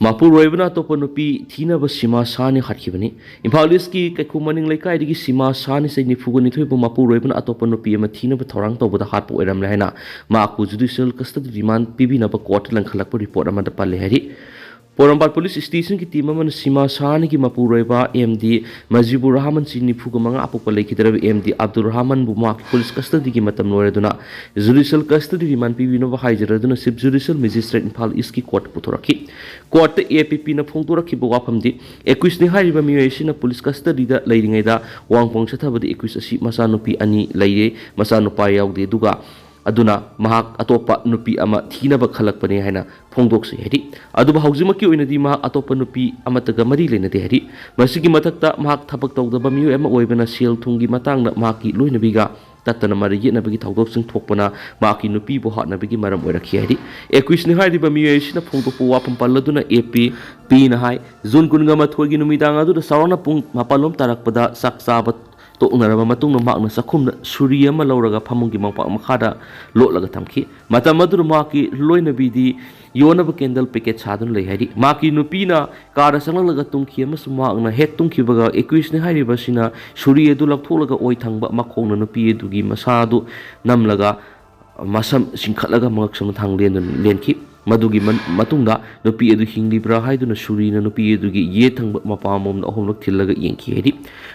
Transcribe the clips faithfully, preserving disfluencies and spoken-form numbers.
ꯃꯄꯨꯔꯣꯏꯕꯅ ꯑꯇꯣꯞꯄ ꯅꯨꯄꯤ ꯊꯤꯅꯕ ꯁꯤꯃꯥ ꯁꯥꯍꯅꯤ ꯍꯥꯠꯈꯤꯕꯅꯤ꯫ ꯏꯝꯐꯥꯜ ꯏꯁꯀꯤ ꯀꯩꯈꯨ ꯃꯅꯤꯡ ꯂꯩꯀꯥꯏꯗꯒꯤ ꯁꯤꯃꯥ ꯁꯥꯍꯅꯤ, ꯆꯍꯤ ꯅꯤꯐꯨꯒ ꯅꯤꯊꯣꯏꯕꯨ ꯃꯄꯨꯔꯣꯏꯕꯅ ꯑꯇꯣꯞꯄ ꯅꯨꯄꯤ ꯑꯃ ꯊꯤꯅꯕ ꯊꯧꯔꯥꯡ ꯇꯧꯕꯗ ꯍꯥꯠꯄ ꯑꯣꯏꯔꯝꯂꯦ ꯍꯥꯏꯅ ꯃꯍꯥꯛꯄꯨ ꯖꯨꯗꯤꯁꯤꯌꯦꯜ ꯀꯁꯇꯗꯤ ꯔꯤꯃꯥꯟ ꯄꯤꯕꯤꯅꯕ ꯀꯣꯔꯠꯇ ꯂꯪꯈꯠꯂꯛꯄ ꯔꯤꯄꯣꯔꯠ ꯑꯃꯗ ꯄꯜꯂꯦ ꯍꯥꯏꯔꯤ꯫ ꯄꯣꯔꯣꯝꯄꯥꯠ ꯄꯨꯂꯤꯁ ꯁ꯭ꯇꯦꯁꯟꯒꯤ ꯇꯤꯝ ꯑꯃꯅ ꯁꯤꯃꯥ ꯁꯥꯍꯅꯤꯒꯤ ꯃꯄꯨꯔꯣꯏꯕ ꯑꯦꯝ ꯗꯤ ꯃꯖꯤꯕꯨꯔ ꯔꯍꯃꯟ, ꯆꯍꯤ ꯅꯤꯐꯨꯒ ꯃꯉꯥ ꯑꯄꯣꯛꯄ, ꯂꯩꯈꯤꯗ꯭ꯔꯕ ꯑꯦꯝ ꯗꯤ ꯑꯕꯗꯨꯜ ꯔꯍꯃꯟꯕꯨ ꯃꯍꯥꯛꯀꯤ ꯄꯨꯂꯤꯁ ꯀꯁꯇꯗꯤꯒꯤ ꯃꯇꯝ ꯂꯣꯏꯔꯗꯨꯅ ꯖꯨꯗꯤꯁꯤꯌꯦꯜ ꯀꯁꯇꯗꯤ ꯔꯤꯃꯥꯟ ꯄꯤꯕꯤꯅꯕ ꯍꯥꯏꯖꯔꯗꯨꯅ ꯆꯤꯐ ꯖꯨꯗꯤꯁꯤꯌꯦꯜ ꯃꯦꯖꯤꯁꯇ꯭ꯔꯦꯠ ꯏꯝꯐꯥꯜ ꯏꯁꯀꯤ ꯀꯣꯔꯠꯇ ꯄꯨꯊꯣꯔꯛꯈꯤ꯫ ꯀꯣꯔꯠꯇ ꯑꯦ ꯄꯤ ꯄꯤꯅ ꯐꯣꯡꯗꯣꯔꯛꯈꯤꯕ ꯋꯥꯐꯝꯗꯤ, ꯑꯦꯀ꯭ꯌꯨꯁꯅꯤ ꯍꯥꯏꯔꯤꯕ ꯃꯤꯑꯣꯏ ꯑꯁꯤꯅ ꯄꯨꯂꯤꯁ ꯀꯁꯇꯗꯤꯗ ꯂꯩꯔꯤꯉꯩꯗ ꯋꯥꯡ ꯄꯣꯡ ꯆꯠꯊꯕꯗ ꯑꯦꯀ꯭ꯌꯨꯁ ꯑꯁꯤ ꯃꯆꯥꯅꯨꯄꯤ ꯑꯅꯤ ꯂꯩꯔꯦ, ꯃꯆꯥꯅꯨꯄꯥ ꯌꯥꯎꯗꯦ, ꯑꯗꯨꯒ ꯑꯗꯨꯅ ꯃꯍꯥꯛ ꯑꯇꯣꯞꯄ ꯅꯨꯄꯤ ꯑꯃ ꯊꯤꯅꯕ ꯈꯜꯂꯛꯄꯅꯦ ꯍꯥꯏꯅ ꯐꯣꯡꯗꯣꯛꯆꯩ ꯍꯥꯏꯔꯤ꯫ ꯑꯗꯨꯕꯨ ꯍꯧꯖꯤꯛꯃꯛꯀꯤ ꯑꯣꯏꯅꯗꯤ ꯃꯍꯥꯛ ꯑꯇꯣꯞꯄ ꯅꯨꯄꯤ ꯑꯃꯠꯇꯒ ꯃꯔꯤ ꯂꯩꯅꯗꯦ ꯍꯥꯏꯔꯤ꯫ ꯃꯁꯤꯒꯤ ꯃꯊꯛꯇ ꯃꯍꯥꯛ ꯊꯕꯛ ꯇꯧꯗꯕ ꯃꯤꯑꯣꯏ ꯑꯃ ꯑꯣꯏꯕꯅ ꯁꯦꯜ ꯊꯨꯝꯒꯤ ꯃꯇꯥꯡꯗ ꯃꯍꯥꯛꯀꯤ ꯂꯣꯏꯅꯕꯤꯒ ꯇꯠꯇꯅ ꯃꯔꯩ ꯌꯦꯠꯅꯕꯒꯤ ꯊꯧꯗꯣꯛꯁꯤꯡ ꯊꯣꯛꯄꯅ ꯃꯍꯥꯛꯀꯤ ꯅꯨꯄꯤꯕꯨ ꯍꯥꯠꯅꯕꯒꯤ ꯃꯔꯝ ꯑꯣꯏꯔꯛꯈꯤ ꯍꯥꯏꯔꯤ꯫ ꯑꯦꯀ꯭ꯌꯨꯁꯅꯤ ꯍꯥꯏꯔꯤꯕ ꯃꯤꯑꯣꯏ ꯑꯁꯤꯅ ꯐꯣꯡꯗꯣꯛꯄ ꯋꯥꯐꯝ ꯄꯜꯂꯗꯨꯅ ꯑꯦ ꯄꯤ ꯄꯤꯅ ꯍꯥꯏ, ꯖꯨꯟ ꯀꯨꯟꯒ ꯃꯥꯊꯣꯏꯒꯤ ꯅꯨꯃꯤꯗꯥꯡ ꯑꯗꯨꯗ ꯆꯥꯎꯔꯥꯛꯅ ꯄꯨꯡ ꯃꯥꯄꯜ ꯂꯣꯝ ꯇꯥꯔꯛꯄꯗ ꯆꯥꯛ ꯆꯥꯕ ꯇꯣꯛꯅꯔꯕ ꯃꯇꯨꯡꯗ ꯃꯍꯥꯛꯅ ꯆꯥꯛꯈꯨꯝꯗ ꯁꯨꯔꯤ ꯑꯃ ꯂꯧꯔꯒ ꯐꯃꯨꯡꯒꯤ ꯃꯄꯥ ꯃꯈꯥꯗ ꯂꯣꯠꯂꯒ ꯊꯝꯈꯤ꯫ ꯃꯇꯝ ꯑꯗꯨꯗ ꯃꯍꯥꯛꯀꯤ ꯂꯣꯏꯅꯕꯤꯗꯤ ꯌꯣꯟꯅꯕ ꯀꯦꯟꯗꯜ ꯄꯦꯀꯦꯠ ꯁꯥꯗꯨꯅ ꯂꯩ ꯍꯥꯏꯔꯤ꯫ ꯃꯍꯥꯛꯀꯤ ꯅꯨꯄꯤꯅ ꯀꯥꯗ ꯆꯪꯂꯛꯂꯒ ꯇꯨꯝꯈꯤ ꯑꯃꯁꯨꯡ ꯃꯍꯥꯛꯅ ꯍꯦꯛ ꯇꯨꯝꯈꯤꯕꯒ ꯑꯦꯀ꯭ꯌꯨꯁꯅꯤ ꯍꯥꯏꯔꯤꯕꯁꯤꯅ ꯁꯨꯔꯤ ꯑꯗꯨ ꯂꯧꯊꯣꯛꯂꯒ ꯑꯣꯏ ꯊꯪꯕ ꯃꯈꯣꯡꯅ ꯅꯨꯄꯤ ꯑꯗꯨꯒꯤ ꯃꯁꯥ ꯑꯗꯨ ꯅꯝꯂꯒ ꯃꯁꯝ ꯆꯤꯡꯈꯠꯂꯒ ꯃꯉꯛꯁꯝ ꯊꯥꯡ ꯂꯦꯟꯗꯨꯅ ꯂꯦꯟꯈꯤ꯫ ꯃꯗꯨꯒꯤ ꯃꯟ-, ꯃꯇꯨꯡꯗ ꯅꯨꯄꯤ ꯑꯗꯨ ꯍꯤꯡꯂꯤꯕ꯭ꯔꯥ ꯍꯥꯏꯗꯨꯅ ꯁꯨꯔꯤꯅ ꯅꯨꯄꯤ ꯑꯗꯨꯒꯤ ꯌꯦꯠ ꯊꯪꯕ ꯃꯄꯥ ꯃꯣꯝꯗ ꯑꯍꯨꯝꯂꯛ ꯊꯤꯜꯂꯒ ꯌꯦꯡꯈꯤ ꯍꯥꯏꯔꯤ꯫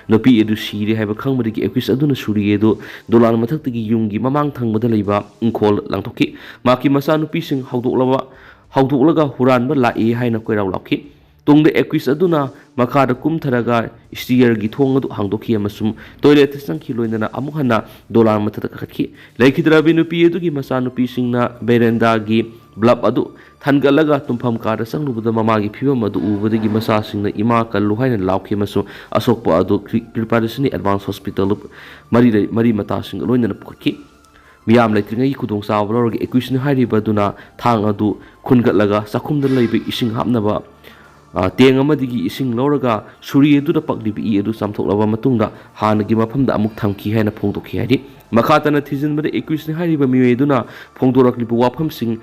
ꯅꯨꯄꯤ ꯑꯗꯨ ꯁꯤꯔꯦ ꯍꯥꯏꯕ ꯈꯪꯕꯗꯒꯤ ꯑꯦꯀ꯭ꯌꯨꯁ ꯑꯗꯨꯅ ꯁꯨꯔꯤ ꯑꯗꯨ ꯗꯣꯂꯥꯟ ꯃꯊꯛꯇꯒꯤ ꯌꯨꯝꯒꯤ ꯃꯃꯥꯡ ꯊꯪꯕꯗ ꯂꯩꯕ ꯏꯪꯈꯣꯜ ꯂꯪꯊꯣꯛꯈꯤ꯫ ꯃꯍꯥꯛꯀꯤ ꯃꯆꯥꯅꯨꯄꯤꯁꯤꯡ ꯍꯧꯗꯣꯛꯂꯕ, ꯍꯧꯗꯣꯛꯂꯒ ꯍꯨꯔꯥꯟꯕ ꯂꯥꯛꯏ ꯍꯥꯏꯅ ꯀꯣꯏꯔꯥꯎ ꯂꯥꯎꯈꯤ꯫ ꯇꯨꯡꯗ ꯑꯦꯀ꯭ꯌꯨꯁ ꯑꯗꯨꯅ ꯃꯈꯥꯗ ꯀꯨꯝꯊꯔꯒ ꯁ꯭ꯇꯤꯌꯔꯒꯤ ꯊꯣꯡ ꯑꯗꯨ ꯍꯥꯡꯗꯣꯛꯈꯤ ꯑꯃꯁꯨꯡ ꯇꯣꯏꯂꯦꯠꯇ ꯆꯪꯈꯤ, ꯂꯣꯏꯅꯅ ꯑꯃꯨꯛ ꯍꯟꯅ ꯗꯣꯂꯥꯟ ꯃꯊꯛꯇ ꯀꯥꯈꯠꯈꯤ꯫ ꯂꯩꯈꯤꯗ꯭ꯔꯕꯤ ꯅꯨꯄꯤ ꯑꯗꯨꯒꯤ ꯃꯆꯥꯅꯨꯄꯤꯁꯤꯡꯅ ꯕꯦꯔꯦꯟꯗꯥꯒꯤ ꯕꯜꯕ ꯑꯗꯨ ꯊꯥꯟꯒꯠꯂꯒ ꯇꯨꯝꯐꯝ ꯀꯥꯗ ꯆꯪꯂꯨꯕꯗ ꯃꯃꯥꯒꯤ ꯐꯤꯕꯝ ꯑꯗꯨ ꯎꯕꯗꯒꯤ ꯃꯆꯥꯁꯤꯡꯅ "ꯏꯃꯥ, ꯀꯜꯂꯨ" ꯍꯥꯏꯅ ꯂꯥꯎꯈꯤ ꯑꯃꯁꯨꯡ ꯑꯁꯣꯛꯄ ꯑꯗꯨ ꯀ꯭ꯔꯤ-, ꯀ꯭ꯔꯤꯄꯥꯔꯤꯁꯅꯤ ꯑꯦꯗꯚꯥꯟꯁ ꯍꯣꯁꯄꯤꯇꯥꯜꯗ ꯃꯔꯤ ꯂꯩ-, ꯃꯔꯤ ꯃꯇꯥꯁꯤꯡꯒ ꯂꯣꯏꯅꯅ ꯄꯨꯈꯠꯈꯤ꯫ ꯃꯤꯌꯥꯝ ꯂꯩꯇ꯭ꯔꯤꯉꯩꯒꯤ ꯈꯨꯗꯣꯡꯆꯥꯕ ꯂꯧꯔꯒ ꯑꯦꯀ꯭ꯌꯨꯁꯅꯤ ꯍꯥꯏꯔꯤꯕ ꯑꯗꯨꯅ ꯊꯥꯡ ꯑꯗꯨ ꯈꯨꯟꯒꯠꯂꯒ ꯆꯥꯛꯈꯨꯝꯗ ꯂꯩꯕ ꯏꯁꯤꯡ ꯍꯥꯞꯅꯕ, ꯑ, ꯇꯦꯡ ꯑꯃꯗꯒꯤ ꯏꯁꯤꯡ ꯂꯧꯔꯒ ꯁꯨꯔꯤ ꯑꯗꯨꯗ ꯄꯛꯂꯤꯕ ꯏ ꯑꯗꯨ ꯆꯥꯝꯊꯣꯛꯂꯕ ꯃꯇꯨꯡꯗ ꯍꯥꯟꯅꯒꯤ ꯃꯐꯝꯗ ꯑꯃꯨꯛ ꯊꯝꯈꯤ ꯍꯥꯏꯅ ꯐꯣꯡꯗꯣꯛꯈꯤ ꯍꯥꯏꯔꯤ꯫ ꯃꯈꯥ ꯇꯥꯅ ꯊꯤꯖꯤꯟꯕꯗ ꯑꯦꯀ꯭ꯌꯨꯁꯅꯤ ꯍꯥꯏꯔꯤꯕ ꯃꯤꯑꯣꯏ ꯑꯗꯨꯅ ꯐꯣꯡꯗꯣꯔꯛꯂꯤꯕ ꯋꯥꯐꯝꯁꯤꯡ,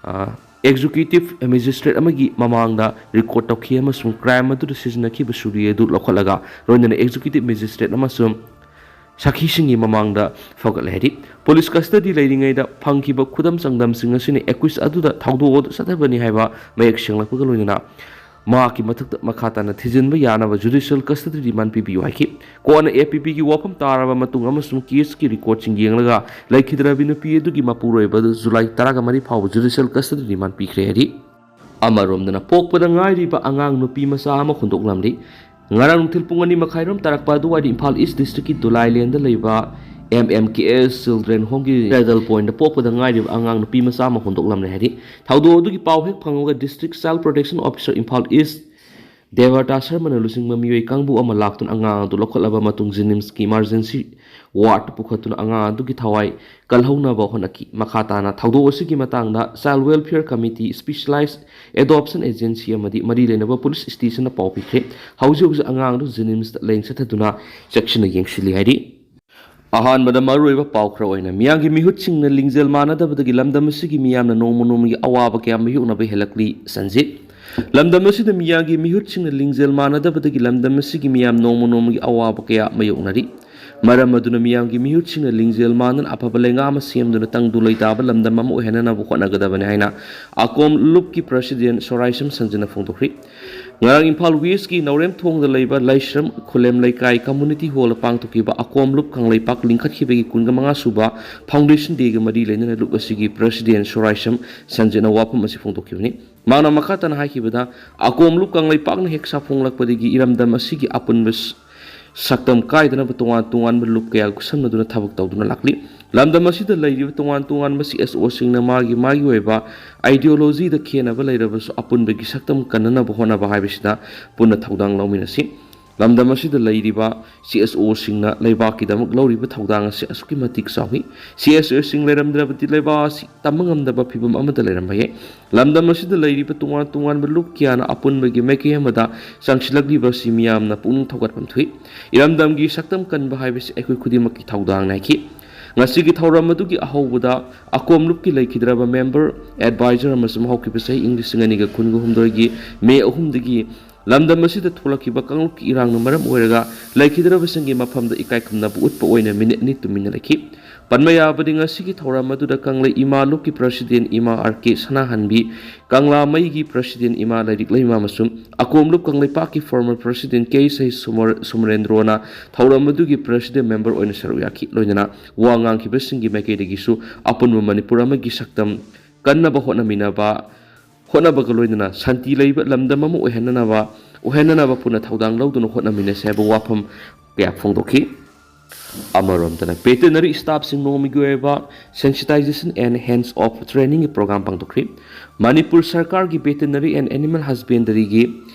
ꯑ, ꯑꯦꯛꯖꯤꯀ꯭ꯌꯨꯇꯤꯚ ꯃꯦꯖꯤꯁꯇ꯭ꯔꯦꯠ ꯑꯃꯒꯤ ꯃꯃꯥꯡꯗ ꯔꯦꯀꯣꯔꯗ ꯇꯧꯈꯤ ꯑꯃꯁꯨꯡ ꯀ꯭ꯔꯥꯏꯝ ꯑꯗꯨꯗ ꯁꯤꯖꯤꯟꯅꯈꯤꯕ ꯁꯨꯔꯤ ꯑꯗꯨ ꯂꯧꯈꯠꯂꯒ ꯂꯣꯏꯅꯅ ꯑꯦꯛꯖꯤꯀ꯭ꯌꯨꯇꯤꯚ ꯃꯦꯖꯤꯁꯇ꯭ꯔꯦꯠ ꯑꯃꯁꯨꯡ ꯁꯥꯈꯤꯁꯤꯡꯒꯤ ꯃꯃꯥꯡꯗ ꯐꯒꯠꯂꯦ ꯍꯥꯏꯔꯤ꯫ ꯄꯨꯂꯤꯁ ꯀꯁꯇꯗꯤ ꯂꯩꯔꯤꯉꯩꯗ ꯐꯪꯈꯤꯕ ꯈꯨꯗꯝ ꯆꯥꯡꯗꯝꯁꯤꯡ ꯑꯁꯤꯅ ꯑꯦꯀ꯭ꯌꯨꯁ ꯑꯗꯨꯗ ꯊꯧꯗꯣꯛ ꯑꯗꯨ ꯆꯠꯊꯕꯅꯤ ꯍꯥꯏꯕ ꯃꯌꯦꯛ ꯁꯦꯡꯂꯛꯄꯒ ꯂꯣꯏꯅꯅ ꯃꯍꯥꯛꯀꯤ ꯃꯊꯛꯇ ꯃꯈꯥ ꯇꯥꯅ ꯊꯤꯖꯤꯟꯕ ꯌꯥꯅꯕ ꯖꯨꯗꯤꯁꯤꯌꯦꯜ ꯀꯁꯇꯗꯤ ꯔꯤꯃꯥꯟ ꯄꯤꯕꯤꯌꯨ ꯍꯥꯏꯈꯤ꯫ ꯀꯣꯟꯅ ꯑꯦ ꯄꯤ ꯄꯤꯒꯤ ꯋꯥꯐꯝ ꯇꯥꯔꯕ ꯃꯇꯨꯡ ꯑꯃꯁꯨꯡ ꯀꯦꯁꯀꯤ ꯔꯦꯀꯣꯔꯗꯁꯤꯡ ꯌꯦꯡꯂꯒ ꯂꯩꯈꯤꯗ꯭ꯔꯕꯤ ꯅꯨꯄꯤ ꯑꯗꯨꯒꯤ ꯃꯄꯨꯔꯣꯏꯕ ꯑꯗꯨ ꯖꯨꯂꯥꯏ ꯇꯔꯥꯃꯔꯤ ꯐꯥꯎꯕ ꯖꯨꯗꯤꯁꯤꯌꯦꯜ ꯀꯁꯇꯗꯤ ꯔꯤꯃꯥꯟ ꯄꯤꯈ꯭ꯔꯦ ꯍꯥꯏꯔꯤ꯫ ꯑꯃꯔꯣꯝꯗꯅ ꯄꯣꯛꯄꯗ ꯉꯥꯏꯔꯤꯕ ꯑꯉꯥꯡ ꯅꯨꯄꯤ ꯃꯆꯥ ꯑꯃ ꯍꯨꯟꯗꯣꯛꯂꯝꯂꯤ꯫ ꯉꯔꯥꯡ ꯅꯨꯡꯊꯤꯜ ꯄꯨꯡ ꯑꯅꯤ ꯃꯈꯥꯏꯔꯣꯝ ꯇꯥꯔꯛꯄ ꯑꯗꯨꯋꯥꯏꯗ ꯏꯝꯐꯥꯜ ꯏꯁ ꯗꯤꯁꯇ꯭ꯔꯤꯛꯀꯤ ꯗꯨꯂꯥꯏꯂꯦꯟꯗ ꯂꯩꯕ ꯑꯦꯝ ꯑꯦꯝ ꯀꯦ ꯑꯦꯁ ꯆꯤꯜꯗ꯭ꯔꯦꯟ ꯍꯣꯝꯒꯤ ꯀ꯭ꯔꯦꯗꯜ ꯄꯣꯏꯟꯗ ꯄꯣꯛꯄꯗ ꯉꯥꯏꯔꯤꯕ ꯑꯉꯥꯡ ꯅꯨꯄꯤ ꯃꯆꯥ ꯑꯃ ꯍꯨꯟꯗꯣꯛꯂꯝꯂꯦ ꯍꯥꯏꯔꯤ꯫ ꯊꯧꯗꯣꯛ ꯑꯗꯨꯒꯤ ꯄꯥꯎ ꯍꯦꯛ ꯐꯪꯕꯒ district child protection officer Imphal east Debrata ꯁꯔꯃꯅ ꯂꯨꯆꯤꯡꯕ ꯃꯤꯑꯣꯏ ꯀꯥꯡꯕꯨ ꯑꯃ ꯂꯥꯛꯇꯨꯅ ꯑꯉꯥꯡ ꯑꯗꯨ ꯂꯧꯈꯠꯂꯕ ꯃꯇꯨꯡ ꯖꯦꯅꯤꯝꯁꯀꯤ ꯏꯃꯥꯔꯖꯦꯟꯁꯤ ꯋꯥꯔꯗꯇ ꯄꯨꯈꯠꯇꯨꯅ ꯑꯉꯥꯡ ꯑꯗꯨꯒꯤ ꯊꯋꯥꯏ ꯀꯜꯍꯧꯅꯕ ꯍꯣꯠꯅꯈꯤ꯫ ꯃꯈꯥ ꯇꯥꯅ ꯊꯧꯗꯣꯛ ꯑꯁꯤꯒꯤ ꯃꯇꯥꯡꯗ child welfare committee, specialised adoption agency ꯑꯃꯗꯤ ꯃꯔꯤ ꯂꯩꯅꯕ ꯄꯨꯂꯤꯁ ꯁ꯭ꯇꯦꯁꯟꯗ ꯄꯥꯎ ꯄꯤꯈ꯭ꯔꯦ꯫ ꯍꯧꯖꯤꯛ ꯍꯧꯖꯤꯛ ꯑꯉꯥꯡ ꯑꯗꯨ ꯖꯦꯅꯤꯝꯁꯇ ꯂꯥꯌꯦꯡ ꯆꯠꯊꯗꯨꯅ ꯆꯦꯛꯁꯤꯟꯅ ꯌꯦꯡꯁꯤꯜꯂꯤ ꯍꯥꯏꯔꯤ꯫ ꯑꯍꯥꯟꯕꯗ ꯃꯔꯨꯑꯣꯏꯕ ꯄꯥꯎ ꯈꯔ ꯑꯣꯏꯅ, ꯃꯤꯌꯥꯝꯒꯤ ꯃꯤꯍꯨꯠꯁꯤꯡꯅ ꯂꯤꯡꯖꯦꯜ ꯃꯥꯟꯅꯗꯕꯗꯒꯤ ꯂꯝꯗꯝ ꯑꯁꯤꯒꯤ ꯃꯤꯌꯥꯝꯅ ꯅꯣꯡꯃ ꯅꯣꯡꯃꯒꯤ ꯑꯋꯥꯕ ꯀꯌꯥ ꯃꯥꯌꯣꯛꯅꯕ ꯍꯦꯜꯂꯛꯂꯤ꯫ ꯁꯟꯖꯤꯠ꯫ ꯂꯝꯗꯝ ꯑꯁꯤꯗ ꯃꯤꯌꯥꯝꯒꯤ ꯃꯤꯍꯨꯠꯁꯤꯡꯅ ꯂꯤꯡꯖꯦꯜ ꯃꯥꯟꯅꯗꯕꯗꯒꯤ ꯂꯝꯗꯝ ꯑꯁꯤꯒꯤ ꯃꯤꯌꯥꯝ ꯅꯣꯡꯃ ꯅꯣꯡꯃꯒꯤ ꯑꯋꯥꯕ ꯀꯌꯥ ꯃꯥꯌꯣꯛꯅꯔꯤ꯫ ꯃꯔꯝ ꯑꯗꯨꯅ ꯃꯤꯌꯥꯝꯒꯤ ꯃꯤꯍꯨꯠꯁꯤꯡꯅ ꯂꯤꯡꯖꯦꯜ ꯃꯥꯟꯅꯅ ꯑꯐꯕ ꯂꯩꯉꯥꯛ ꯑꯃ ꯁꯦꯝꯗꯨꯅ ꯇꯪꯗꯨ ꯂꯩꯇꯥꯕ ꯂꯝꯗꯝ ꯑꯃ ꯑꯣꯏꯍꯟꯅꯅꯕ ꯍꯣꯠꯅꯒꯗꯕꯅꯤ ꯍꯥꯏꯅ ꯑꯀꯣꯝ ꯂꯨꯞꯀꯤ ꯄ꯭ꯔꯁꯤꯗꯦꯟ ꯁꯣꯔꯥꯏꯁꯝ ꯁꯟꯖꯤꯠꯅ ꯐꯣꯡꯗꯣꯛꯈ꯭ꯔꯤ꯫ ꯉꯔꯥꯡ ꯏꯝꯐꯥꯜ ꯋꯦꯁꯀꯤ ꯅꯥꯎꯔꯦꯝꯊꯣꯡꯗ ꯂꯩꯕ ꯂꯥꯏꯁ꯭ꯔꯝ ꯈꯨꯂꯦꯝ ꯂꯩꯀꯥꯏ ꯀꯝꯃꯨꯅꯤꯇꯤ ꯍꯣꯜꯗ ꯄꯥꯡꯊꯣꯛꯈꯤꯕ ꯑꯀꯣꯝ ꯂꯨꯞ ꯀꯪꯂꯩꯄꯥꯛ ꯂꯤꯡꯈꯠꯈꯤꯕꯒꯤ ꯀꯨꯟꯃꯉꯥ ꯁꯨꯕ ꯐꯥꯎꯟꯗꯦꯁꯟ ꯗꯦꯒ ꯃꯔꯤ ꯂꯩꯅꯅ ꯂꯨꯞ ꯑꯁꯤꯒꯤ ꯄ꯭ꯔꯁꯤꯗꯦꯟ ꯁꯣꯔꯥꯏꯁꯝ ꯁꯟꯖꯤꯠꯅ ꯋꯥꯐꯝ ꯑꯁꯤ ꯐꯣꯡꯗꯣꯛꯈꯤꯕꯅꯤ꯫ ꯃꯍꯥꯛꯅ ꯃꯈꯥ ꯇꯥꯅ ꯍꯥꯏꯈꯤꯕꯗ, ꯑꯀꯣꯝ ꯂꯨꯞ ꯀꯪꯂꯩꯄꯥꯛꯅ ꯍꯦꯛ ꯁꯥꯐꯣꯡꯂꯛꯄꯗꯒꯤ ꯏꯔꯝꯗꯝ ꯑꯁꯤꯒꯤ ꯑꯄꯨꯟꯕ ꯁ-, ꯁꯛꯇꯝ ꯀꯥꯏꯗꯅꯕ ꯇꯣꯉꯥꯟ ꯇꯣꯉꯥꯟꯕ ꯂꯨꯞ ꯀꯌꯥ ꯈꯨꯠꯁꯝꯅꯗꯨꯅ ꯊꯕꯛ ꯇꯧꯗꯨꯅ ꯂꯥꯛꯂꯤ꯫ ꯂꯝꯗꯝ ꯑꯁꯤꯗ ꯂꯩꯔꯤꯕ ꯇꯣꯉꯥꯟ ꯇꯣꯉꯥꯟꯕ ꯁꯤ ꯑꯦꯁ ꯑꯣꯁꯤꯡꯅ ꯃꯥꯒꯤ ꯃꯥꯒꯤ ꯑꯣꯏꯕ ꯑꯥꯏꯗꯤꯌꯣꯂꯣꯖꯤꯗ ꯈꯦꯟꯅꯕ ꯂꯩꯔꯕꯁꯨ ꯑꯄꯨꯟꯕꯒꯤ ꯁꯛꯇꯝ ꯀꯟꯅꯅꯕ ꯍꯣꯠꯅꯕ ꯍꯥꯏꯕꯁꯤꯗ ꯄꯨꯟꯅ ꯊꯧꯗꯥꯡ ꯂꯧꯃꯤꯟꯅꯁꯤ꯫ ꯂꯝꯗꯝ ꯑꯁꯤꯗ ꯂꯩꯔꯤꯕ ꯁꯤ ꯑꯦꯁ ꯑꯣꯁꯤꯡꯅ ꯂꯩꯕꯥꯛꯀꯤꯗꯃꯛ ꯂꯧꯔꯤꯕ ꯊꯧꯗꯥꯡ ꯑꯁꯤ ꯑꯁꯨꯛꯀꯤ ꯃꯇꯤꯛ ꯆꯥꯎꯏ꯫ ꯁꯤ ꯑꯦꯁ ꯑꯣꯁꯤꯡ ꯂꯩꯔꯝꯗ꯭ꯔꯕꯗꯤ ꯂꯩꯕꯥꯛ ꯑꯁꯤ ꯇꯝꯕ ꯉꯝꯗꯕ ꯐꯤꯕꯝ ꯑꯃꯗ ꯂꯩꯔꯝꯕ ꯌꯥꯏ꯫ ꯂꯝꯗꯝ ꯑꯁꯤꯗ ꯂꯩꯔꯤꯕ ꯇꯣꯉꯥꯟ ꯇꯣꯉꯥꯟꯕ ꯂꯨꯞ ꯀꯌꯥꯅ ꯑꯄꯨꯟꯕꯒꯤ ꯃꯥꯏꯀꯩ ꯑꯃꯗ ꯆꯪꯁꯤꯜꯂꯛꯂꯤꯕ ꯑꯁꯤ ꯃꯤꯌꯥꯝꯅ ꯄꯨꯛꯅꯤꯡ ꯊꯧꯒꯠꯐꯝ ꯊꯣꯛꯏ꯫ ꯏꯔꯝꯗꯝꯒꯤ ꯁꯛꯇꯝ ꯀꯟꯕ ꯍꯥꯏꯕꯁꯤ ꯑꯩꯈꯣꯏ ꯈꯨꯗꯤꯡꯃꯛꯀꯤ ꯊꯧꯗꯥꯡꯅꯤ ꯍꯥꯏꯈꯤ꯫ ꯉꯁꯤꯒꯤ ꯊꯧꯔꯝ ꯑꯗꯨꯒꯤ ꯑꯍꯧꯕꯗ ꯑꯀꯣꯝꯂꯨꯞꯀꯤ ꯂꯩꯈꯤꯗ꯭ꯔꯕ member, advisor ꯑꯃꯁꯨꯡ ꯍꯧꯈꯤꯕ ꯆꯍꯤ ꯏꯪ ꯂꯤꯁꯤꯡ ꯑꯅꯤꯒ ꯀꯨꯟꯒ ꯍꯨꯝꯗꯣꯏꯒꯤ ꯃꯦ ꯑꯍꯨꯝꯗꯒꯤ ꯂꯝꯗꯝ ꯑꯁꯤꯗ ꯊꯣꯛꯂꯛꯈꯤꯕ ꯀꯥꯡꯂꯨꯞꯀꯤ ꯏꯔꯥꯡꯅ ꯃꯔꯝ ꯑꯣꯏꯔꯒ ꯂꯩꯈꯤꯗ꯭ꯔꯕꯁꯤꯡꯒꯤ ꯃꯐꯝꯗ ꯏꯀꯥꯏ ꯈꯨꯝꯅꯕ ꯎꯠꯄ ꯑꯣꯏꯅ ꯃꯤꯅꯤꯠ ꯑꯅꯤ ꯇꯨꯃꯤꯟꯅ ꯂꯩꯈꯤ꯫ ꯄꯟꯕ ꯌꯥꯕꯗꯤ, ꯉꯁꯤꯒꯤ ꯊꯧꯔꯝ ꯑꯗꯨꯗ ꯀꯪꯂꯩ ꯏꯃꯥ ꯂꯨꯞꯀꯤ president ꯏꯃꯥ ꯑꯥꯔ ꯀꯦ ꯁꯅꯥꯍꯟꯕꯤ, ꯀꯪꯂꯥꯃꯩꯒꯤ president ꯏꯃꯥ ꯂꯥꯏꯔꯤꯛꯂꯩꯃ ꯑꯃꯁꯨꯡ ꯑꯀꯣꯝꯂꯨꯞ ꯀꯪꯂꯩꯄꯥꯛꯀꯤ former president ꯀꯦ ꯁꯍꯤ ꯁꯨꯃꯔ-, ꯁꯨꯃꯔꯦꯟꯗ꯭ꯔꯣꯅ ꯊꯧꯔꯝ ꯑꯗꯨꯒꯤ president member ꯑꯣꯏꯅ ꯁꯔꯨꯛ ꯌꯥꯈꯤ꯫ ꯂꯣꯏꯅꯅ ꯋꯥ ꯉꯥꯡꯈꯤꯕꯁꯤꯡꯒꯤ ꯃꯥꯏꯀꯩꯗꯒꯤꯁꯨ ꯑꯄꯨꯟꯕ ꯃꯅꯤꯄꯨꯔ ꯑꯃꯒꯤ ꯁꯛꯇꯝ ꯀꯟꯅꯕ ꯍꯣꯠꯅꯃꯤꯟꯅꯕ, ꯍꯣꯠꯅꯕꯒ ꯂꯣꯏꯅꯅ ꯁꯥꯟꯇꯤ ꯂꯩꯕ ꯂꯝꯗꯝ ꯑꯃ ꯑꯣꯏꯍꯟꯅꯅꯕ, ꯑꯣꯏꯍꯟꯅꯅꯕ ꯄꯨꯟꯅ ꯊꯧꯗꯥꯡ ꯂꯧꯗꯨꯅ ꯍꯣꯠꯅꯃꯤꯟꯅꯁꯤ ꯍꯥꯏꯕ ꯋꯥꯐꯝ ꯀꯌꯥ ꯐꯣꯡꯗꯣꯛꯈꯤ꯫ ꯑꯃꯔꯣꯝꯗꯅ, veterinary staffꯁꯤꯡ ꯅꯣꯡꯃꯒꯤ ꯑꯣꯏꯕ sensitization and hands off trainingꯒꯤ program ꯄꯥꯡꯊꯣꯛꯈ꯭ꯔꯤ꯫ Manipur ꯁꯔꯀꯥꯔꯒꯤ veterinary and animal husbandryꯒꯤ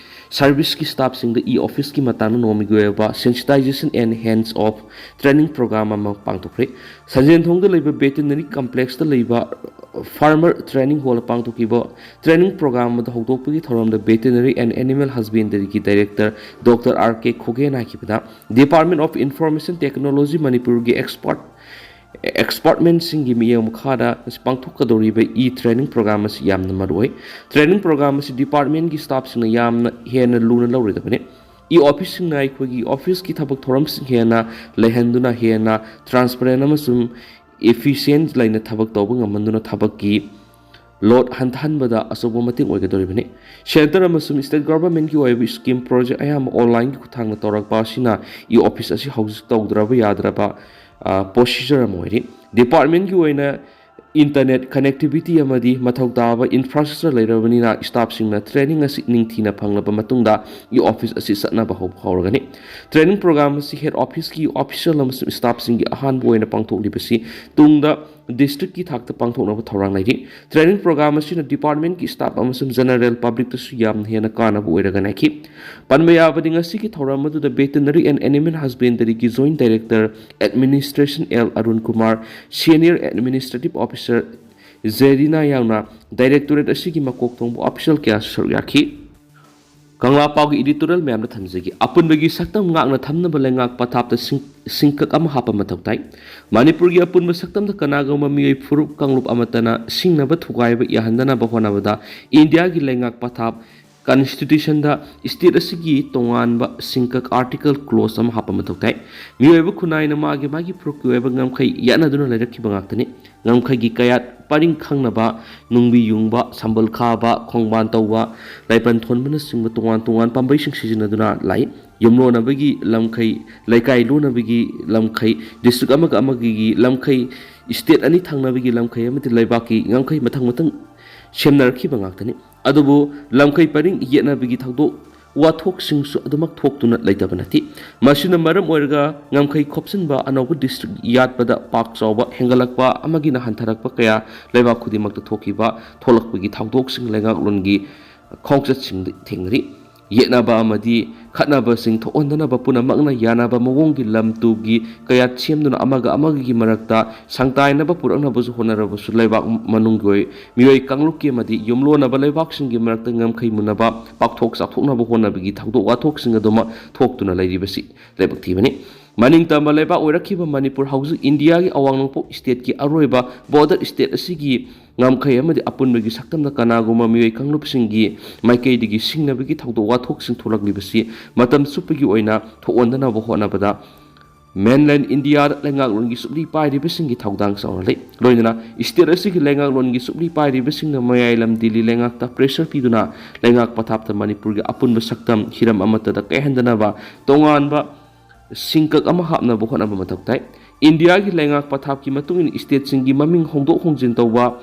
serviceꯀꯤ staffꯁꯤꯡꯗ e-officeꯀꯤ ꯃꯇꯥꯡꯗ ꯅꯣꯡꯃꯒꯤ ꯑꯣꯏꯕ sensitization and hands off training program ꯑꯃ ꯄꯥꯡꯊꯣꯛꯈ꯭ꯔꯤ꯫ ꯁꯟꯖꯦꯟꯊꯣꯡꯗ ꯂꯩꯕ veterinary complexꯇ ꯂꯩꯕ farmer training hall ꯄꯥꯡꯊꯣꯛꯈꯤꯕ training program ꯑꯗꯨ ꯍꯧꯗꯣꯛꯄꯒꯤ ꯊꯧꯔꯝꯗ veterinary and animal husbandryꯒꯤ director ꯗꯣꯛꯇꯔ ꯑꯥꯔ ꯀꯦ ꯈꯣꯒꯦꯅ ꯍꯥꯏꯈꯤꯕꯗ, Department of Information Technology ꯃꯅꯤꯄꯨꯔꯒꯤ expert, expertmentꯁꯤꯡꯒꯤ ꯃꯤꯠꯌꯦꯡ ꯃꯈꯥꯗ ꯃꯁꯤ ꯄꯥꯡꯊꯣꯛꯀꯗꯧꯔꯤꯕ e-training program ꯑꯁꯤ ꯌꯥꯝꯅ ꯃꯔꯨꯑꯣꯏ꯫ Training program ꯑꯁꯤ departmentꯀꯤ staffꯁꯤꯡꯅ ꯌꯥꯝꯅ ꯍꯦꯟꯅ ꯂꯨꯅ ꯂꯧꯔꯣꯏꯗꯕꯅꯤ꯫ E-officeꯁꯤꯡꯅ ꯑꯩꯈꯣꯏꯒꯤ officeꯀꯤ ꯊꯕꯛ ꯊꯧꯔꯝꯁꯤꯡ ꯍꯦꯟꯅ ꯂꯩꯍꯟꯗꯨꯅ ꯍꯦꯟꯅ transparent ꯑꯃꯁꯨꯡ efficient ꯂꯩꯅ ꯊꯕꯛ ꯇꯧꯕ ꯉꯝꯍꯟꯗꯨꯅ ꯊꯕꯛꯀꯤ load ꯍꯟꯊꯍꯟꯕꯗ ꯑꯆꯧꯕ ꯃꯇꯦꯡ ꯑꯣꯏꯒꯗꯧꯔꯤꯕꯅꯤ꯫ Centre ꯑꯃꯁꯨꯡ state governmentꯀꯤ ꯑꯣꯏꯕ scheme project ꯑꯌꯥꯝꯕ onlineꯒꯤ ꯈꯨꯠꯊꯥꯡꯗ ꯇꯧꯔꯛꯄ ꯑꯁꯤꯅ e-office ꯑꯁꯤ ꯍꯧꯖꯤꯛ ꯇꯧꯗ꯭ꯔꯕ ꯌꯥꯗ꯭ꯔꯕ, ꯑ, procedure ꯑꯃ ꯑꯣꯏꯔꯤ꯫ Departmentꯀꯤ ꯑꯣꯏꯅ internet connectivity ꯑꯃꯗꯤ ꯃꯊꯧ ꯇꯥꯕ infrastructure ꯂꯩꯔꯕꯅꯤꯅ staffꯁꯤꯡꯅ training ꯑꯁꯤ ꯅꯤꯡꯊꯤꯅ ꯐꯪꯂꯕ ꯃꯇꯨꯡꯗ e-office ꯑꯁꯤ ꯆꯠꯅꯕ ꯍꯧꯕ ꯍꯧꯔꯒꯅꯤ꯫ Training program ꯑꯁꯤ head officeꯀꯤ official ꯑꯃꯁꯨꯡ staffꯁꯤꯡꯒꯤ ꯑꯍꯥꯟꯕ ꯑꯣꯏꯅ ꯄꯥꯡꯊꯣꯛꯂꯤꯕꯁꯤ ꯇꯨꯡꯗ districtꯀꯤ ꯊꯥꯛꯇ ꯄꯥꯡꯊꯣꯛꯅꯕ ꯊꯧꯔꯥꯡ ꯂꯩꯔꯤ꯫ Training program ꯑꯁꯤꯅ departmentꯀꯤ staff ꯑꯃꯁꯨꯡ general publicꯇꯁꯨ ꯌꯥꯝꯅ ꯍꯦꯟꯅ ꯀꯥꯟꯅꯕ ꯑꯣꯏꯔꯒꯅꯤ ꯍꯥꯏꯈꯤ꯫ ꯄꯟꯕ ꯌꯥꯕꯗꯤ, ꯉꯁꯤꯒꯤ ꯊꯧꯔꯝ ꯑꯗꯨꯗ Veterinary and Animal Husbandryꯒꯤ Joint Director Administration L Arun Kumar, Senior Administrative Officer Jerina ꯌꯥꯎꯅ directorate ꯑꯁꯤꯒꯤ ꯃꯀꯣꯛ ꯊꯣꯡꯕ official ꯀꯌꯥꯁꯨ ꯁꯔꯨꯛ ꯌꯥꯈꯤ꯫ ꯀꯪꯂꯥ ꯄꯥꯎꯒꯤ editorial ꯃꯌꯥꯝꯗ ꯊꯝꯖꯒꯦ꯫ ꯑꯄꯨꯟꯕꯒꯤ ꯁꯛꯇꯝ ꯉꯥꯛꯅ ꯊꯝꯅꯕ ꯂꯩꯉꯥꯛ ꯄꯊꯥꯞꯇ ꯁꯤꯡ-, ꯁꯤꯡꯀꯛ ꯑꯃ ꯍꯥꯞꯄ ꯃꯊꯧ ꯇꯥꯏ꯫ ꯃꯅꯤꯄꯨꯔꯒꯤ ꯑꯄꯨꯟꯕ ꯁꯛꯇꯝꯗ ꯀꯅꯥꯒꯨꯝꯕ ꯃꯤꯑꯣꯏ ꯐꯨꯔꯨꯞ ꯀꯥꯡꯂꯨꯞ ꯑꯃꯠꯇꯅ ꯁꯤꯡꯅꯕ ꯊꯨꯒꯥꯏꯕ ꯌꯥꯍꯟꯗꯅꯕ ꯍꯣꯠꯅꯕꯗ ꯏꯟꯗꯤꯌꯥꯒꯤ ꯂꯩꯉꯥꯛ ꯄꯊꯥꯞ constitutionꯗ state ꯑꯁꯤꯒꯤ ꯇꯣꯉꯥꯟꯕ ꯁꯤꯡꯀꯛ article clause ꯑꯃ ꯍꯥꯞꯄ ꯃꯊꯧ ꯇꯥꯏ꯫ ꯃꯤꯑꯣꯏꯕ ꯈꯨꯟꯅꯥꯏꯅ ꯃꯥꯒꯤ ꯃꯥꯒꯤ ꯐꯨꯔꯨꯞꯀꯤ ꯑꯣꯏꯕ ꯉꯝꯈꯩ ꯌꯦꯠꯅꯗꯨꯅ ꯂꯩꯔꯛꯈꯤꯕ ꯉꯥꯛꯇꯅꯤ꯫ ꯉꯝꯈꯩꯒꯤ ꯀꯌꯥꯠ ꯄꯔꯤꯡ ꯈꯪꯅꯕ, ꯅꯨꯡꯕꯤ ꯌꯨꯡꯕ, ꯁꯝꯕꯜ ꯈꯥꯕ, ꯈꯣꯡꯕꯥꯟ ꯇꯧꯕ, ꯂꯥꯏꯕꯟ ꯊꯣꯟꯕꯅꯆꯤꯡꯕ ꯇꯣꯉꯥꯟ ꯇꯣꯉꯥꯟ ꯄꯥꯝꯕꯩꯁꯤꯡ ꯁꯤꯖꯤꯟꯅꯗꯨꯅ ꯂꯥꯛꯏ꯫ ꯌꯨꯝꯂꯣꯟꯅꯕꯒꯤ ꯂꯝꯈꯩ, ꯂꯩꯀꯥꯏ ꯂꯣꯟꯅꯕꯒꯤ ꯂꯝꯈꯩ, district ꯑꯃꯒ ꯑꯃꯒꯤ ꯂꯝꯈꯩ, state ꯑꯅꯤ ꯊꯪꯅꯕꯒꯤ ꯂꯝꯈꯩ ꯑꯃꯗꯤ ꯂꯩꯕꯥꯛꯀꯤ ꯉꯝꯈꯩ ꯃꯊꯪ ꯃꯊꯪ ꯁꯦꯝꯅꯔꯛꯈꯤꯕ ꯉꯥꯛꯇꯅꯤ꯫ ꯑꯗꯨꯕꯨ ꯂꯝꯈꯩ ꯄꯔꯤꯡ ꯌꯦꯠꯅꯕꯒꯤ ꯊꯧꯗꯣꯛ ꯋꯥꯊꯣꯛꯁꯤꯡꯁꯨ ꯑꯗꯨꯃꯛ ꯊꯣꯛꯇꯨꯅ ꯂꯩꯇꯕ ꯅꯠꯇꯦ꯫ ꯃꯁꯤꯅ ꯃꯔꯝ ꯑꯣꯏꯔꯒ ꯉꯝꯈꯩ ꯈꯣꯞꯆꯤꯟꯕ, ꯑꯅꯧꯕ district ꯌꯥꯠꯄꯗ ꯄꯥꯛ ꯆꯥꯎꯕ ꯍꯦꯟꯒꯠꯂꯛꯄ ꯑꯃꯒꯤꯅ ꯍꯟꯊꯔꯛꯄ ꯀꯌꯥ ꯂꯩꯕꯥꯛ ꯈꯨꯗꯤꯡꯃꯛꯇ ꯊꯣꯛꯈꯤꯕ, ꯊꯣꯛꯂꯛꯄꯒꯤ ꯊꯧꯗꯣꯛꯁꯤꯡ ꯂꯩꯉꯥꯛꯂꯣꯟꯒꯤ ꯈꯣꯡꯆꯠꯁꯤꯡꯗ ꯊꯦꯡꯅꯔꯤ꯫ ꯌꯦꯠꯅꯕ ꯑꯃꯗꯤ ꯈꯠꯅꯕꯁꯤꯡ ꯊꯣꯛꯍꯟꯗꯅꯕ ꯄꯨꯝꯅꯃꯛꯅ ꯌꯥꯅꯕ ꯃꯑꯣꯡꯒꯤ ꯂꯝ ꯇꯨꯒꯤ ꯀꯌꯥꯠ ꯁꯦꯝꯗꯨꯅ ꯑꯃꯒ ꯑꯃꯒꯒꯤ ꯃꯔꯛꯇ ꯁꯪꯇꯥꯏꯅꯕ ꯄꯨꯔꯛꯅꯕꯁꯨ ꯍꯣꯠꯅꯔꯕꯁꯨ, ꯂꯩꯕꯥꯛ ꯃꯅꯨꯡꯒꯤ ꯑꯣꯏ-, ꯃꯤꯑꯣꯏ ꯀꯥꯡꯂꯨꯞꯀꯤ ꯑꯃꯗꯤ ꯌꯨꯝꯂꯣꯟꯅꯕ ꯂꯩꯕꯥꯛꯁꯤꯡꯒꯤ ꯃꯔꯛꯇ ꯉꯝꯈꯩ ꯃꯨꯟꯅꯕ, ꯄꯥꯛꯊꯣꯛ ꯆꯥꯎꯊꯣꯛꯅꯕ ꯍꯣꯠꯅꯕꯒꯤ ꯊꯧꯗꯣꯛ ꯋꯥꯊꯣꯛꯁꯤꯡ ꯑꯗꯨꯃꯛ ꯊꯣꯛꯇꯨꯅ ꯂꯩꯔꯤꯕꯁꯤ ꯂꯥꯏꯕꯛ ꯊꯤꯕꯅꯤ꯫ ꯃꯅꯤꯡ ꯇꯝꯕ ꯂꯩꯕꯥꯛ ꯑꯣꯏꯔꯛꯈꯤꯕ ꯃꯅꯤꯄꯨꯔ ꯍꯧꯖꯤꯛ ꯏꯟꯗꯤꯌꯥꯒꯤ ꯑꯋꯥꯡ ꯅꯣꯡꯄꯣꯛ stateꯀꯤ ꯑꯔꯣꯏꯕ border state ꯑꯁꯤꯒꯤ ꯉꯝꯈꯩ ꯑꯃꯗꯤ ꯑꯄꯨꯟꯕꯒꯤ ꯁꯛꯇꯝꯗ ꯀꯅꯥꯒꯨꯝꯕ ꯃꯤꯑꯣꯏ ꯀꯥꯡꯂꯨꯞꯁꯤꯡꯒꯤ ꯃꯥꯏꯀꯩꯗꯒꯤ ꯁꯤꯡꯅꯕꯒꯤ ꯊꯧꯗꯣꯛ ꯋꯥꯊꯣꯛꯁꯤꯡ ꯊꯣꯛꯂꯛꯂꯤꯕꯁꯤ ꯃꯇꯝ ꯆꯨꯞꯄꯒꯤ ꯑꯣꯏꯅ ꯊꯣꯛꯍꯟꯗꯅꯕ ꯍꯣꯠꯅꯕꯗ mainland ꯏꯟꯗꯤꯌꯥꯗ ꯂꯩꯉꯥꯛꯂꯣꯟꯒꯤ ꯆꯨꯞꯂꯤ ꯄꯥꯏꯔꯤꯕꯁꯤꯡꯒꯤ ꯊꯧꯗꯥꯡ ꯆꯥꯎꯅ ꯂꯩ꯫ ꯂꯣꯏꯅꯅ state ꯑꯁꯤꯒꯤ ꯂꯩꯉꯥꯛꯂꯣꯟꯒꯤ ꯆꯨꯞꯂꯤ ꯄꯥꯏꯔꯤꯕꯁꯤꯡꯅ ꯃꯌꯥꯏ ꯂꯝ ꯗꯤꯜꯂꯤ ꯂꯩꯉꯥꯛꯇ pressure ꯄꯤꯗꯨꯅ ꯂꯩꯉꯥꯛ ꯄꯊꯥꯞꯇ ꯃꯅꯤꯄꯨꯔꯒꯤ ꯑꯄꯨꯟꯕ ꯁꯛꯇꯝ ꯍꯤꯔꯝ ꯑꯃꯠꯇꯗ ꯀꯥꯏꯍꯟꯗꯅꯕ ꯇꯣꯉꯥꯟꯕ ꯁꯤꯡꯀꯛ ꯑꯃ ꯍꯥꯞꯅꯕ ꯍꯣꯠꯅꯕ ꯃꯊꯧ ꯇꯥꯏ꯫ ꯏꯟꯗꯤꯌꯥꯒꯤ ꯂꯩꯉꯥꯛ ꯄꯊꯥꯞꯀꯤ ꯃꯇꯨꯡ ꯏꯟꯅ stateꯁꯤꯡꯒꯤ ꯃꯃꯤꯡ ꯍꯣꯡꯗꯣꯛ ꯍꯣꯡꯖꯤꯟ ꯇꯧꯕ,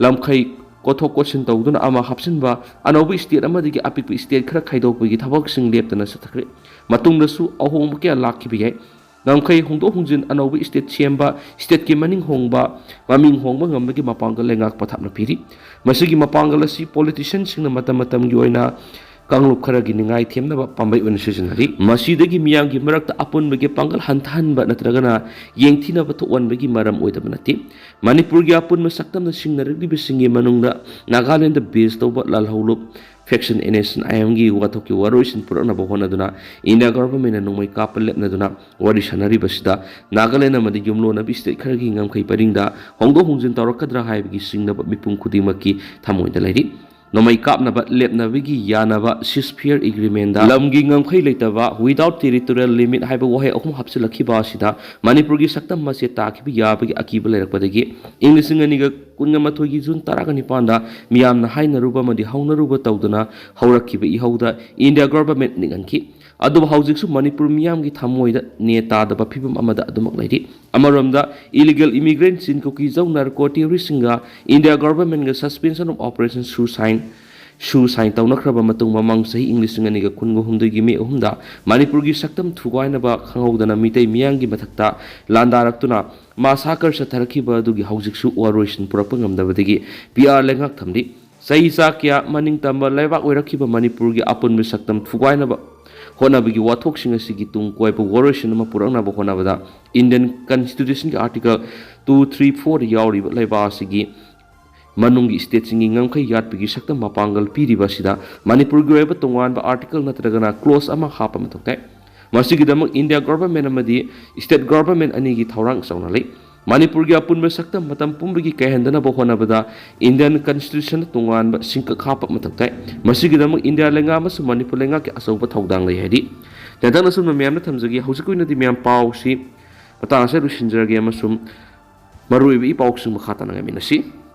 ꯂꯝꯈꯩ ꯀꯣꯠꯊꯣꯛ ꯀꯣꯠꯁꯤꯟ ꯇꯧꯗꯨꯅ ꯑꯃ ꯍꯥꯞꯆꯤꯟꯕ, ꯑꯅꯧꯕ state ꯑꯃꯗꯒꯤ ꯑꯄꯤꯛꯄ state ꯈꯔ ꯈꯥꯏꯗꯣꯛꯄꯒꯤ ꯊꯕꯛꯁꯤꯡ ꯂꯦꯞꯇꯅ ꯆꯠꯊꯈ꯭ꯔꯦ꯫ ꯃꯇꯨꯡꯗꯁꯨ ꯑꯍꯣꯡꯕ ꯀꯌꯥ ꯂꯥꯛꯈꯤꯕ ꯌꯥꯏ꯫ ꯉꯝꯈꯩ ꯍꯣꯡꯗꯣꯛ ꯍꯣꯡꯖꯤꯟ, ꯑꯅꯧꯕ state ꯁꯦꯝꯕ, stateꯀꯤ ꯃꯃꯤꯡ ꯍꯣꯡꯕ, ꯃꯃꯤꯡ ꯍꯣꯡꯕ ꯉꯝꯕꯒꯤ ꯃꯄꯥꯡꯒꯜ ꯂꯩꯉꯥꯛ ꯄꯊꯥꯞꯅ ꯄꯤꯔꯤ꯫ ꯃꯁꯤꯒꯤ ꯃꯄꯥꯡꯒꯜ ꯑꯁꯤ politicianꯁꯤꯡꯅ ꯃꯇꯝ ꯃꯇꯝꯒꯤ ꯑꯣꯏꯅ ꯀꯥꯡꯂꯨꯞ ꯈꯔꯒꯤ ꯅꯤꯡꯉꯥꯏ ꯊꯦꯝꯅꯕ ꯄꯥꯝꯕꯩ ꯑꯣꯏꯅ ꯁꯤꯖꯤꯟꯅꯔꯤ꯫ ꯃꯁꯤꯗꯒꯤ ꯃꯤꯌꯥꯝꯒꯤ ꯃꯔꯛꯇ ꯑꯄꯨꯟꯕꯒꯤ ꯄꯥꯡꯒꯜ ꯍꯟꯊꯍꯟꯕ ꯅꯠꯇ꯭ꯔꯒꯅ ꯌꯦꯡꯊꯤꯅꯕ ꯊꯣꯛꯍꯟꯕꯒꯤ ꯃꯔꯝ ꯑꯣꯏꯗꯕ ꯅꯠꯇꯦ꯫ ꯃꯅꯤꯄꯨꯔꯒꯤ ꯑꯄꯨꯟꯕ ꯁꯛꯇꯝꯗ ꯁꯤꯡꯅꯔꯛꯂꯤꯕꯁꯤꯡꯒꯤ ꯃꯅꯨꯡꯗ ꯅꯥꯒꯥꯂꯦꯟꯗ base ꯇꯧꯕ ꯂꯥꯜꯍꯧꯂꯨꯞ faction N S C N I M ꯒꯤ ꯋꯥꯊꯣꯛꯀꯤ ꯋꯥꯔꯣꯏꯁꯤꯟ ꯄꯨꯔꯛꯅꯕ ꯍꯣꯠꯅꯗꯨꯅ India government ꯅ ꯅꯣꯡꯃꯩ ꯀꯥꯞꯄ ꯂꯦꯞꯅꯗꯨꯅ ꯋꯥꯔꯤ ꯁꯥꯟꯅꯔꯤꯕꯁꯤꯗ, ꯅꯥꯒꯥꯂꯦꯟ ꯑꯃꯗꯤ ꯌꯨꯝꯂꯣꯟꯅꯕ state ꯈꯔꯒꯤ ꯉꯝꯈꯩ ꯄꯔꯤꯡꯗ ꯍꯣꯡꯗꯣꯛ ꯍꯣꯡꯖꯤꯟ ꯇꯧꯔꯛꯀꯗ꯭ꯔꯥ ꯍꯥꯏꯕꯒꯤ ꯆꯤꯡꯅꯕ ꯃꯤꯄꯨꯝ ꯈꯨꯗꯤꯡꯃꯛꯀꯤ ꯊꯃꯣꯏꯗ ꯂꯩꯔꯤ꯫ ꯅꯣꯡꯃꯩ ꯀꯥꯞꯅꯕ ꯂꯦꯞꯅꯕꯒꯤ ꯌꯥꯅꯕ ceasefire agreement ꯗ ꯂꯝꯒꯤ ꯉꯝꯈꯩ ꯂꯩꯇꯕ, without territorial limit ꯍꯥꯏꯕ ꯋꯥꯍꯩ ꯑꯍꯨꯝ ꯍꯥꯞꯆꯤꯜꯂꯛꯈꯤꯕ ꯑꯁꯤꯗ ꯃꯅꯤꯄꯨꯔꯒꯤ ꯁꯛꯇꯝ ꯃꯆꯦꯠ ꯇꯥꯈꯤꯕ ꯌꯥꯕꯒꯤ ꯑꯀꯤꯕ ꯂꯩꯔꯛꯄꯗꯒꯤ ꯏꯪ ꯂꯤꯁꯤꯡ ꯑꯅꯤꯒ ꯀꯨꯟꯒ ꯃꯥꯊꯣꯏꯒꯤ June ꯇꯔꯥꯒ ꯅꯤꯄꯥꯟꯗ ꯃꯤꯌꯥꯝꯅ ꯍꯥꯏꯅꯔꯨꯕ ꯑꯃꯗꯤ ꯍꯧꯅꯔꯨꯕ ꯇꯧꯗꯨꯅ ꯍꯧꯔꯛꯈꯤꯕ ꯏꯍꯧꯗ India government ꯅꯤꯡꯍꯟꯈꯤ꯫ ꯑꯗꯨꯕꯨ ꯍꯧꯖꯤꯛꯁꯨ ꯃꯅꯤꯄꯨꯔ ꯃꯤꯌꯥꯝꯒꯤ ꯊꯃꯣꯏꯗ ꯅꯦ ꯇꯥꯗꯕ ꯐꯤꯕꯝ ꯑꯃꯗ ꯑꯗꯨꯃꯛ ꯂꯩꯔꯤ꯫ ꯑꯃꯔꯣꯝꯗ, illegal immigrant ꯁꯤꯟ ꯀꯨꯀꯤ ꯖꯧ narco terrorist ꯁꯤꯡꯒ India government ꯒ suspension of operation ꯁꯨ sign ꯁꯨ sign ꯇꯧꯅꯈ꯭ꯔꯕ ꯃꯇꯨꯡ, ꯃꯃꯥꯡ ꯆꯍꯤ ꯏꯪ ꯂꯤꯁꯤꯡ ꯑꯅꯤꯒ ꯀꯨꯟꯒ ꯍꯨꯝꯗꯣꯏꯒꯤ May ꯑꯍꯨꯝꯗ ꯃꯅꯤꯄꯨꯔꯒꯤ ꯁꯛꯇꯝ ꯊꯨꯒꯥꯏꯅꯕ ꯈꯪꯍꯧꯗꯅ ꯃꯤꯇꯩ ꯃꯤꯌꯥꯝꯒꯤ ꯃꯊꯛꯇ ꯂꯥꯟꯗꯥꯔꯛꯇꯨꯅ massacre ꯆꯠꯊꯔꯛꯈꯤꯕ ꯑꯗꯨꯒꯤ ꯍꯧꯖꯤꯛꯁꯨ ꯋꯥꯔꯣꯏꯁꯤꯟ ꯄꯨꯔꯛꯄ ꯉꯝꯗꯕꯗꯒꯤ P R ꯂꯩꯉꯥꯛ ꯊꯝꯂꯤ꯫ ꯆꯍꯤ ꯆꯥ ꯀꯌꯥ ꯃꯅꯤꯡꯇꯝꯕ ꯂꯩꯕꯥꯛ ꯑꯣꯏꯔꯛꯈꯤꯕ ꯃꯅꯤꯄꯨꯔꯒꯤ ꯑꯄꯨꯟꯕ ꯁꯛꯇꯝ ꯊꯨꯒꯥꯏꯅꯕ ꯍꯣꯠꯅꯕꯒꯤ ꯋꯥꯊꯣꯛꯁꯤꯡ ꯑꯁꯤꯒꯤ ꯇꯨꯡ ꯀꯣꯏꯕ ꯋꯥꯔꯣꯏꯁꯤꯟ ꯑꯃ ꯄꯨꯔꯛꯅꯕ ꯍꯣꯠꯅꯕꯗ Indian Constitution ꯒꯤ Article two three four ꯗ ꯌꯥꯎꯔꯤꯕ ꯂꯩꯕꯥꯛ ꯑꯁꯤꯒꯤ ꯃꯅꯨꯡꯒꯤ state ꯁꯤꯡꯒꯤ ꯉꯝꯈꯩ ꯌꯥꯠꯄꯒꯤ ꯁꯛꯇꯝ ꯃꯄꯥꯡꯒꯜ ꯄꯤꯔꯤꯕ ꯑꯁꯤꯗ ꯃꯅꯤꯄꯨꯔꯒꯤ ꯑꯣꯏꯕ ꯇꯣꯉꯥꯟꯕ article ꯅꯠꯇ꯭ꯔꯒꯅ clause ꯑꯃ ꯍꯥꯞꯄ ꯃꯊꯧ ꯇꯥꯏ꯫ ꯃꯁꯤꯒꯤꯗꯃꯛ India government ꯑꯃꯗꯤ state government ꯑꯅꯤꯒꯤ ꯊꯧꯔꯥꯡ ꯆꯥꯎꯅ ꯂꯩ꯫ ꯃꯅꯤꯄꯨꯔꯒꯤ ꯑꯄꯨꯟꯕ ꯁꯛꯇꯝ ꯃꯇꯝ ꯄꯨꯝꯕꯒꯤ ꯀꯥꯏꯍꯟꯗꯅꯕ ꯍꯣꯠꯅꯕꯗ Indian Constitution ꯗ ꯇꯣꯉꯥꯟꯕ ꯁꯤꯡꯀꯛ ꯍꯥꯞꯄ ꯃꯊꯧ ꯇꯥꯏ꯫ ꯃꯁꯤꯒꯤꯗꯃꯛ ꯏꯟꯗꯤꯌꯥ ꯂꯩꯉꯥꯛ ꯑꯃꯁꯨꯡ ꯃꯅꯤꯄꯨꯔ ꯂꯩꯉꯥꯛꯀꯤ ꯑꯆꯧꯕ ꯊꯧꯗꯥꯡ ꯂꯩ ꯍꯥꯏꯔꯤ꯫ ꯇꯦꯟꯇꯛꯅ ꯑꯁꯨꯝꯅ ꯃꯌꯥꯝꯗ ꯊꯝꯖꯒꯦ꯫ ꯍꯧꯖꯤꯛꯀꯤ ꯑꯣꯏꯅꯗꯤ ꯃꯌꯥꯝ ꯄꯥꯎꯁꯤ ꯃꯇꯥꯡ ꯑꯁꯤꯗ ꯂꯣꯏꯁꯤꯟꯖꯔꯒꯦ ꯑꯃꯁꯨꯡ ꯃꯔꯨꯑꯣꯏꯕ ꯏ ꯄꯥꯎꯁꯤꯡ ꯃꯈꯥ ꯇꯥꯅ ꯉꯥꯏꯃꯤꯟꯅꯁꯤ꯫